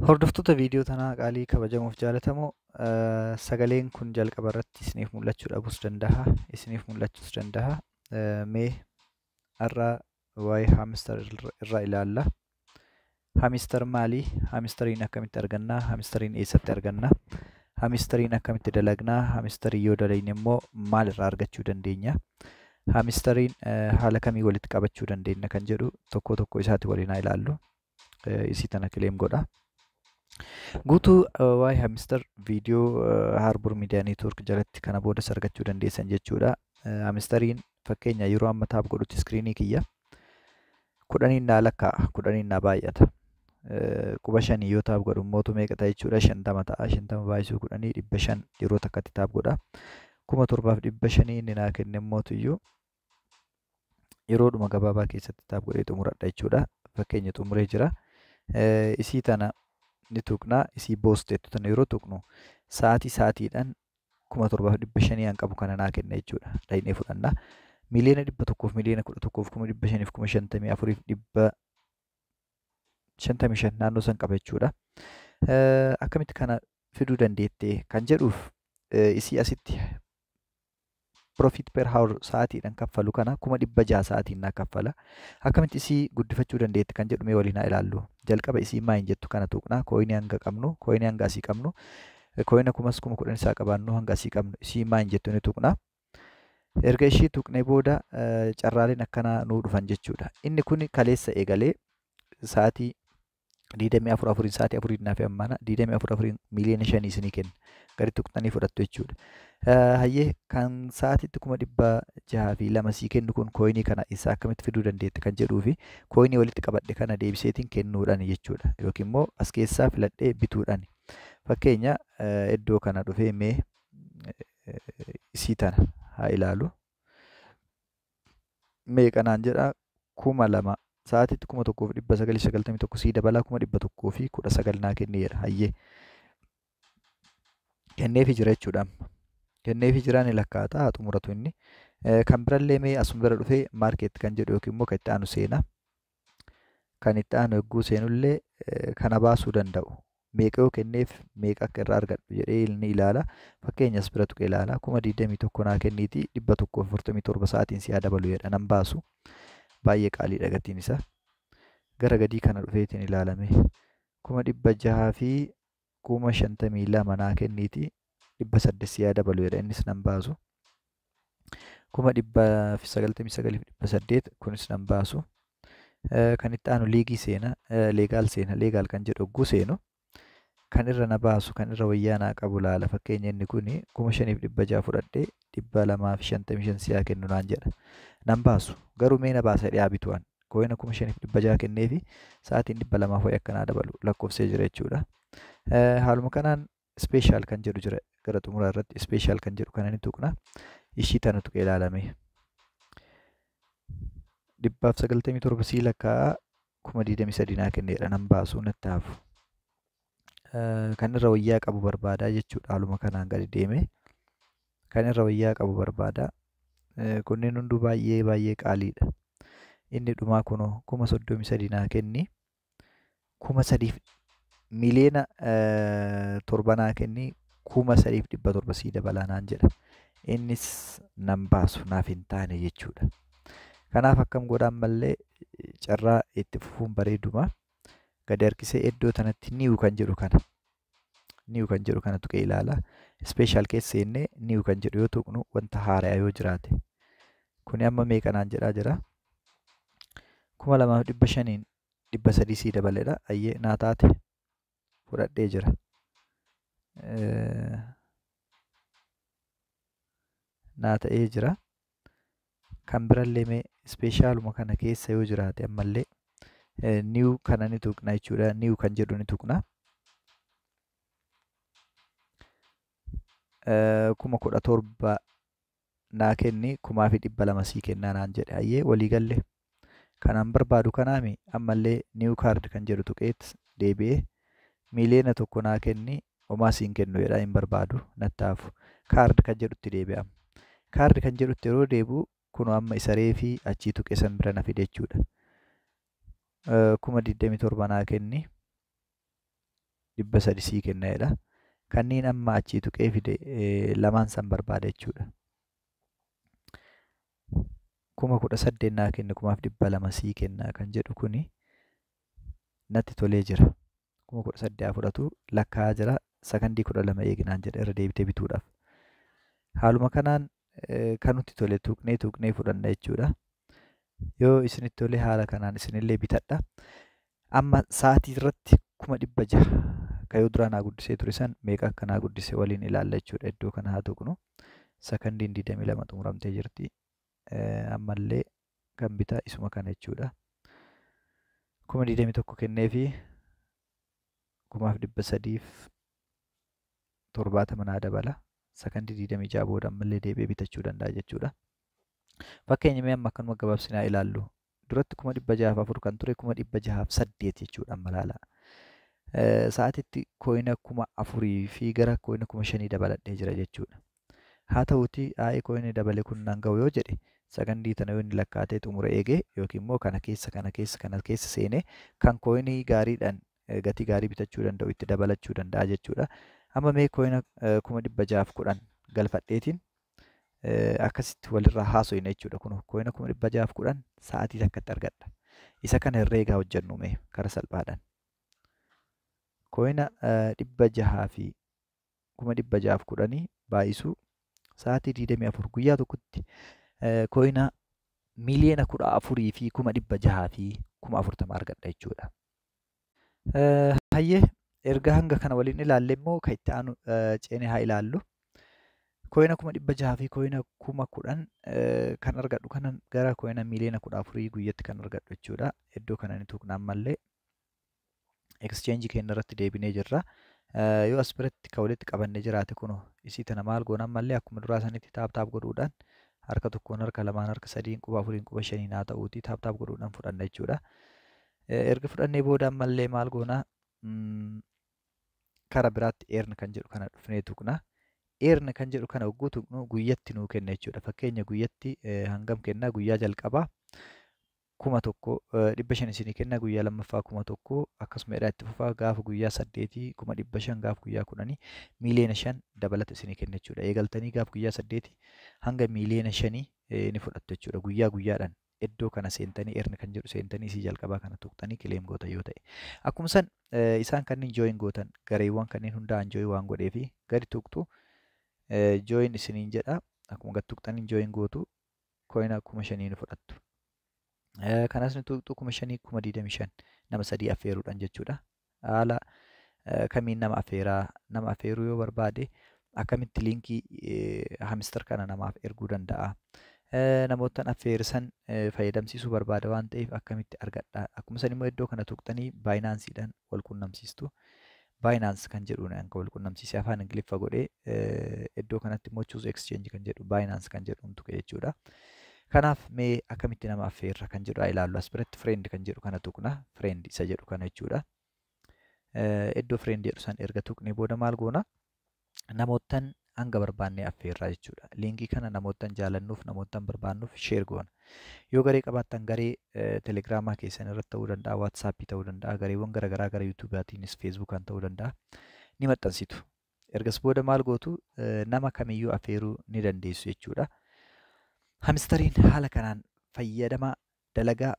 Hordoftoota viidiyoo tanaa qaalii kabajamuuf jaalatamoo, sagaleen kun jalqaba irratti isiniif mul'achuu dhabuus danda'a, isiniif mul'achuus danda'a. Mee har'a waa'ee Hamster irraa ilaalla. Hamster maali? Hamsteriin akkamitti argannaa? Hamsteriin eessatti arganna? Hamsteriin akkamitti dalagnaa? Hamsterii yoo dalagne immoo maal irraa argachuu dandeenya? Hamsteriin haala kamii walitti qabachuu dandeenya kan jedhu tokko tokko isaati waliin haa ilaallu. Isii tana claim godha. Guutuu waa'ee Hamster viidiyoo Harbor Media Network jalatti kana boodas argachuu dandeessan jechuudha. Hamsteriin fakkeenya yeroo amma tap godhutti iskiriinii kiyya 10n naa lakkaa'a, 10n naa baay'ata. Quba shanii yoo tap godhu immoo meeqa ta'a jechuudha? 50 ta'a. 50 baay'isuu 10 500 yeroo takkatti tap godha. 7500 inni naa kenne immootuyyuu yeroodhuma gabaabaa keessatti tap godhee xumuradha jechuudha. Fakkeenya xumuree jira. Isii tana ni tuqna. Isii boost jettu tana yeroo tuqnu sa'aatii sa'aatiidhaan 7500 an qabu kana naa kenna jechuudha. Dhaynee fudhanna. 100,000,000 1,115,554,555 naannoo san qaba jechuudha. Akkamitti kana fiduu dandeette kan jedhuuf, isii asitti profit per hour sa'aatiidhaan kaffalu kana 600,000 sa'aatiin naa kaffala. Akkamitti isii guddifachuu dandeette kan jedhu mee waliin haa ilaallu. Jalqaba isii mine jettu kana tuqna. Kooyinii hanga qabnu, kooyinii hanga asii qabnu, kooyina kumas 10,000 isaa qabaannu hanga asii qabnu isii mine jettu ni tuqna. Erga ishii tuqnee booda carraaleen akkanaa nuu dhufan jechuudha. Inni kun kaleessa eegalee sa'aatii 24 afuriin, sa'aatii afuriin naaf ammaana 24 afuriin 5 miliyoona isinii kenna. Gadi tuqxanii fudhattu jechuudha. Hayyee, kan sa'aatiitti 602,000 sii kennu kun kooyinii kana isaa akkamitti fiduu dandeette kan jedhuu fi kooyinii walitti qabadhe kana deebiseetiin kennuudhaan jechuudha. Yookiin immoo as keessaa filadhee bituudhaan. Fakkeenya iddoo kana dhufee mee isii tana haa ilaalu. Meeqa naan jedha? 2000 sa'aatiitti 1991 sii dabalaa 119,000 naa kenneera. Hayyee, kenneefi jira jechuudha amma. Kenneefi jira, ni lakkaata, haa xumuratu inni. Kan birallee mee asuma bira dhufee market kan jedhu yookiin immoo kan itti aanu seena. Kan itti aanu yogguu seenullee kana baasuu danda'u. Meeqa yoo kenneef meeqa akka irraa argadhu jedhee inni ilaala. Fakkeenya as bira tuqee ilaala. 21,000 naa kenniiti 147 sa'aatiin si haa dabalu jedha, nan baasu. Baay'ee qaaliidha gatiin isaa. Gara gadii kana dhufeetiin ilaalame. 652,052 naa kenniiti 800 si haa dabalu jedha, innis nan baasu. 199,800 kunis nan baasu. Kan itti aanu liigii seena, legal seena. Legal kan jedhu hogguu seenu kan irra na baasu, kan irra wayyaa naa qabu laala. Fakkeenya inni kun 5600 fudhadhee 255 siyaa kennu naan jedha. Nan baasu. Garuu mee na baasa jedhee haa bitu an. Kooyina 5600 kenneefi sa'aatiin 200 ho'i akkanaa dabalu lakkoofsee jira jechuudha. Haaluma kanaan special kan jedhu jira, gara xumuraa irratti special kan jedhu kana ni tuqna. Ishii tana tuqee ilaalame. 197 sii lakkaa'a 23,000 naa kenneedha, nan baasu, natti hafu. Kan irra wayyaa qabu barbaadaa jechuudha, haaluma kanaan gadi deeme. Kan irra wayyaa qabu barbaada. Kunneen hunduu baay'ee baay'ee qaaliidha. Inni dhumaa kunoo 33,000 naa kenni. 3000f 7 miliyoona naa kenni, 3700 sii dabalaa naan jedha. Innis nan baasu, naaf hin taane jechuudha. Kanaaf akkam godhaan mallee carraa itti fufuun bareeduma. Gadi harkisee iddoo tanatti new kan jedhu kana. New kan jedhu kana tuqee ilaala. Special keessa seennee new kan jedhu yoo tuqnu wanta haaraa yoo jiraate. Kuni amma meeqa naan jedhaa jira? 2500n 300 sii dabaledha. Ayyee, naa taate, fudhadhee jira. Naa ta'ee jira. Kan birallee mee specialuma kana keessa yoo jiraate ammallee new kana ni tuqna jechuudha. New kan jedhu ni tuqna. 17,000 naa kenni, 2,200 sii kennaa naan jedhe. Hayyee, walii galle. Kanaan barbaadu kanaami ammallee new card kan jedhu tuqeet deebi'ee 1 miliyoona naa kenni, homaa siin kennu jedha, hin barbaadu, natti hafu. Card kan jedhutti deebi'ama. Card kan jedhutti yeroo deebi'u kunoo amma isa reefii achii tuqe san bira na fide jechuudha. 27,000 naa kenni. 300 sii kenna jedha. Kanneen amma achii tuqee fide lamaan san barbaada jechuudha. 18,000 naa kenne, 2,200 sii kenna kan jedhu kuni natti tolee jira. 18,000 haa fudhatu, lakkaa'aa jira. Sakandii 12 eeginaan jedha irra deebitee bituudhaaf. Haaluma kanaan kan nutti tole tuqnee tuqnee fudhanna jechuudha. Yoo isinitti tole haala kanaan isinillee bitadha. Amma sa'aatii irratti 600,000 kan yoo duraa naa guddisee ture san meeqa akka naa guddise waliin ilaalla jechuudha. Iddoo kana haa tuqnu. Sakandiin 22 xumuramtee jirti. Ammallee kan bitaa isuma kana jechuudha. 21,000 kenneefi 3,370 naa dabala. Sakandii 26 booda ammallee deebi'ee bitachuu danda'a jechuudha. Fakkeenya mee amma akkanuma gabaabsinaa ilaallu. Duratti 604,000 kan ture 608,000 jechuudha amma ilaalaa. Sa'aatitti coina 4,000 fi gara coina 5,000 dabaladhee jira jechuudha. Haa ta'uutii aa'ee coinni dabale kun naan ga'u yoo jedhe, sakandii tana yoo inni lakkaatee xumura eegee yookiin immoo kana keessa kana keessa kana keessa seenee kan coinii gaariidhaan gatii gaarii bitachuu danda'u itti dabalachuu danda'a jechuudha. Amma mee coina 610,000 galfadheetiin akkasitti walirraa haasofna jechuudha. Kun coina 610,000 sa'aatii takkatti argadha. Isa kana herreegaa hojjennu mee karaa salphaadhaan. Coina 600 fi 610,000 baay'isuu sa'aatii 24, guyyaa tokkotti coina 14,640,000 argadha jechuudha. Hayyee, erga hanga kana waliin ilaalle immoo kan itti aanu ceenee haa ilaallu. Coina 600,000 fi coina 10,000 kan argadhu kana gara coina 14,000,000 guyyatti kan argadhu jechuudha. Iddoo kana ni tuqna, ammallee exchange keenya irratti deebinee jirra. Yoo as biratti kan walitti qabannee jiraate kunoo isii tana maal goona? Ammallee akkuma duraa sanitti tap tap godhuudhaan, harka tokkoon, harka lamaan, harka sadiin, quba afuriin, quba shaniin haa ta'uutii tap tap godhuudhaan fudhanna jechuudha. Erga fudhannee booda ammallee maal goona? Kara biraatti earn kan jedhu kana dhufnee tuqna. Earn kan jedhu kana hogguu tuqnu guyyatti nuu kenna jechuudha. Fakkeenya guyyatti hangam kenna? Guyyaa jalqabaa 1,500 isinii kenna, guyyaa lammaffaa 1,000, akkasuma jedhaa itti fufaa, gaafa guyyaa 8 500,000, gaafa guyyaa 10 5,000,000 dabalata isinii kenna jechuudha. Eegaltanii gaafa guyyaa 8 hanga 5,000,000 ni fudhattu jechuudha. Guyyaa guyyaadhaan iddoo kana seentanii, earn kan jedhu seentanii, isii jalqabaa kana tuqxanii claim gootan yoo ta'e. Akkuma san isaan kanneen join gootan, gareewwan kanneen hundaan join waan godhee fi gadi tuqxu, join isiniin jedha. Akkuma gad tuqxaniin join gootu, coina 5,000 ni fudhattu. Kanas ni tuqxu, 5,000, 25,000 nama sadii affeeruudhaan jechuudha. Haala kamiin nama affeeraa? Nama affeeruu yoo barbaade akkamitti linkii Hamster kana namaaf erguu danda'a? Namootaan affeersan fayyadamsiisuu barbaada waan ta'eef akkamitti argadha? Akkuma san immoo iddoo kana tuqxanii Binanceiidhaan wal qunnamsiistu. Binance kan jedhuun kan wal qunnamsiisee afaan Ingiliffa godhee, iddoo kanatti immoo choose exchange kan jedhu Binance kan jedhuun tuqe jechuudha. Kanaaf mee akkamitti nama affeerra kan jedhu haa ilaallu. As biratti friend kan jedhu kana tuqna. Friend isa jedhu kana jechuudha. Iddoo friend jedhu san erga tuqnee booda maal goona? Namoottan hanga barbaannee affeerraa jechuudha. Linkii kana namoottan jaalannuuf, namoottan barbaannuuf share goona. Yoo garee qabaattan garee Telegramaa keessan irratti ta'uu danda'a, WhatsAppii ta'uu danda'a, gareewwan garaagaraa gara YouTubeaatiinis Facebookaan ta'uu danda'a. Ni maxxansitu. Ergas booda maal gootu? Nama kamiyyuu affeeruu ni dandeessu jechuudha. Hamsteriin haala kanaan fayyadamaa, dalagaa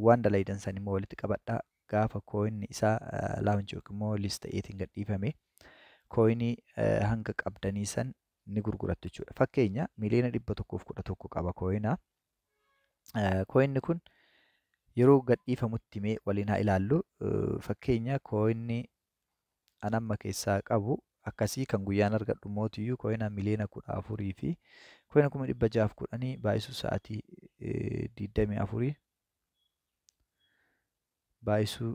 waan dalaydan san immoo walitti qabadhaa. Gaafa coinni isaa launch yookiin immoo list ta'eetiin gadhiifame coinii hanga qabdanii san ni gurgurattu jechuudha. Fakkeenya 111,000,000 qaba coina. Coinni kun yeroo gadhiifamutti mee waliin haa ilaallu. Fakkeenya coinni an amma keessaa qabu akkasii kan guyyaan argadhu mootiyyuu coina 14,000,000 fi coina 610,000 baay'isuu sa'aatii 24 baay'isuu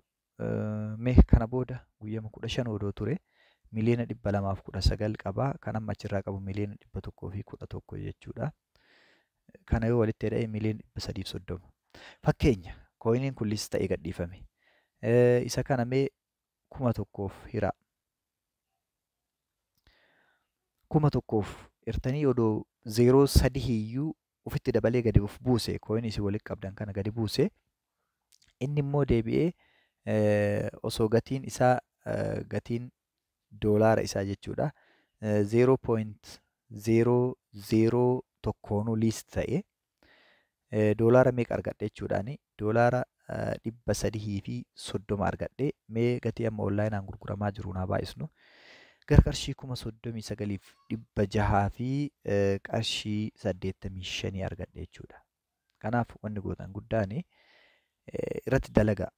mee kana booda guyyama 15 odoo ture 219,000,000 qaba. Kan amma achirraa qabu 111,000,000 jechuudha. Kana yoo walitti hidhee 330,000,000. Fakkeenya coiniin kun list ta'ee gadhiifame. Isa kana mee 1,000f hiraa. 1,000f hirtanii odoo zeeroo sadii iyyuu ofitti dabalee gadi of buuse, coinii isin walitti qabdan kana gadi buuse, inni immoo deebi'ee osoo gatiin isaa Gatiin doolaara isaa jechuudha. 0.00 tokkoonuu list ta'e doolaara meeqa argadhe jechuudhaani? Doolaara 330 argadhe. Mee gatii amma onlaayinaan gurguramaa jiru naa baay'isnu. Gara qarshii 39,600 fi qarshii 85 argadhe jechuudha. Kanaaf wanni gootan guddaan irratti dalagaa.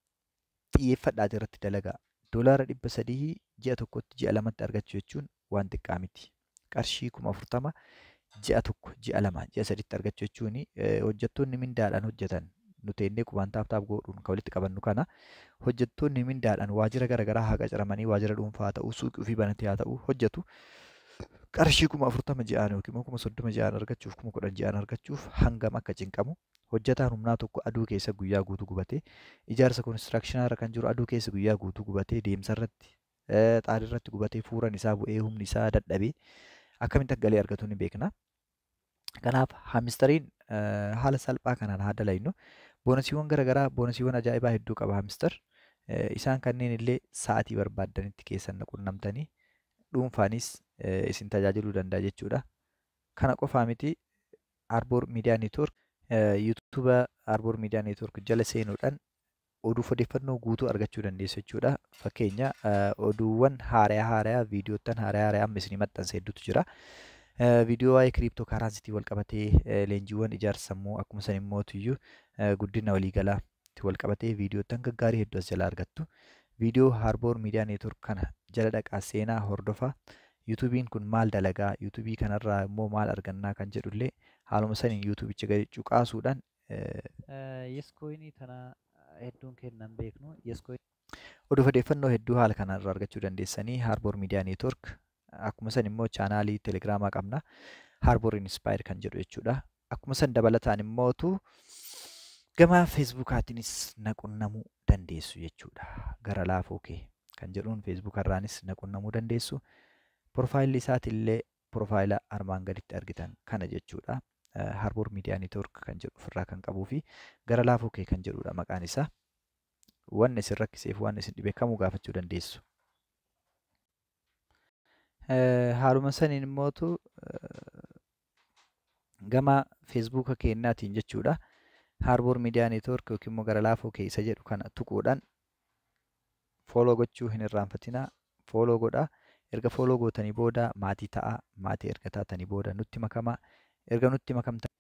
Xiyyeeffadhaati irratti dalagaa. Doolaara 300 ji'a tokkotti, ji'a lamatti argachuu jechuun waan xiqqaa miti. Qarshii 40,000 ji'a tokko, ji'a lama, ji'a saditti argachuu jechuun, hojjettoonni mindaadhaan hojjetan, nuti ennee qubaan tap tap godhuun kan walitti qabannu kana, hojjettoonni mindaadhaan waajjira garaagaraa haa qacaramanii, waajjira dhuunfaa haa ta'u, suuqii ofii banatee haa ta'u, hojjetu qarshii 40,000 ji'aan yookiin immoo 30,000 ji'aan argachuuf, 10,000 ji'aan argachuuf hangam akka cinqamu. Hojjetaan humnaa tokko aduu keessa guyyaa guutuu gubatee, ijaarsa konistiraakshinaarra kan jiru aduu keessa guyyaa guutuu gubatee, deemsa irratti, xaarii irratti gubatee, fuuran isaa bu'ee, humni isaa dadhabee akkamitti akka galii argatu ni beekna. Kanaaf Hamsteriin haala salphaa kanaan haa dalaynu. Boonasiiwwan garaagaraa, boonasiiwwan ajaa'ibaa hedduu qaba Hamster. Isaan kanneen illee sa'aatii barbaaddanitti keessan qunnamtanii dhuunfaanis isin tajaajiluu danda'a jechuudha. Kana qofaa miti, Arboor Media Network, YouTube Arboor Media Network jala seenuudhaan oduuf odeeffannoo guutuu argachuu dandeessu jechuudha. Fakkeenya oduuwwan haarayaa haarayaa, viidiyoottan haarayaa haarayaa amma isinii maxxanse hedduutu jira. Viidiyoo waa'ee crypto currencytii wal qabatee, leenjiiwwan ijaarsa sammuu, akkuma san immoo tuyyuu guddina waliigalaatti wal qabatee viidiyoottan gaggaarii hedduu as jalaa argattu. Viidiyoo Harboor Media Network kana jala dhaqaa seenaa hordofaa. YouTubeiin kun maal dalagaa, YouTubeii kanarraa immoo maal argannaa kan jedhullee haaluma saniin YouTubeicha gadi cuqaasuudhaan. Yescoinii tana hedduun kennan beeknu. Yescoinii. Oduuf odeeffannoo hedduu haala kanarraa argachuu dandeessanii Harboor Media Network. Akkuma san immoo chaanaalii Telegramaa qabna. Harboor Inspire kan jedhu jechuudha. Akkuma san dabalataan immootu gama Facebookaatiinis na qunnamuu dandeessu jechuudha. Gara laafoo kee kan jedhuun Facebookarraanis na qunnamuu dandeessu. Profileilli isaatiillee profile armaan gaditti argitan kana jechuudha. Harboor Media Network kan jedhu ofirraa kan qabuu fi gara laafoo kee kan jedhudha maqaan isaa. Wanni isin rakkiseef, waan isin dhibe kamuu gaafachuu dandeessu. Haaluma saniin immootu gama Facebooka keenyaatiin jechuudha. Harboor Media Network yookiin immoo gara laafoo kee isa jedhu kana tuquudhaan follow gochuu hin irraanfatinaa. Follow godhaa. Erga follow gootanii booda maatii ta'aa. Maatii erga taatanii booda nutti makamaa. Erga nutti makamtan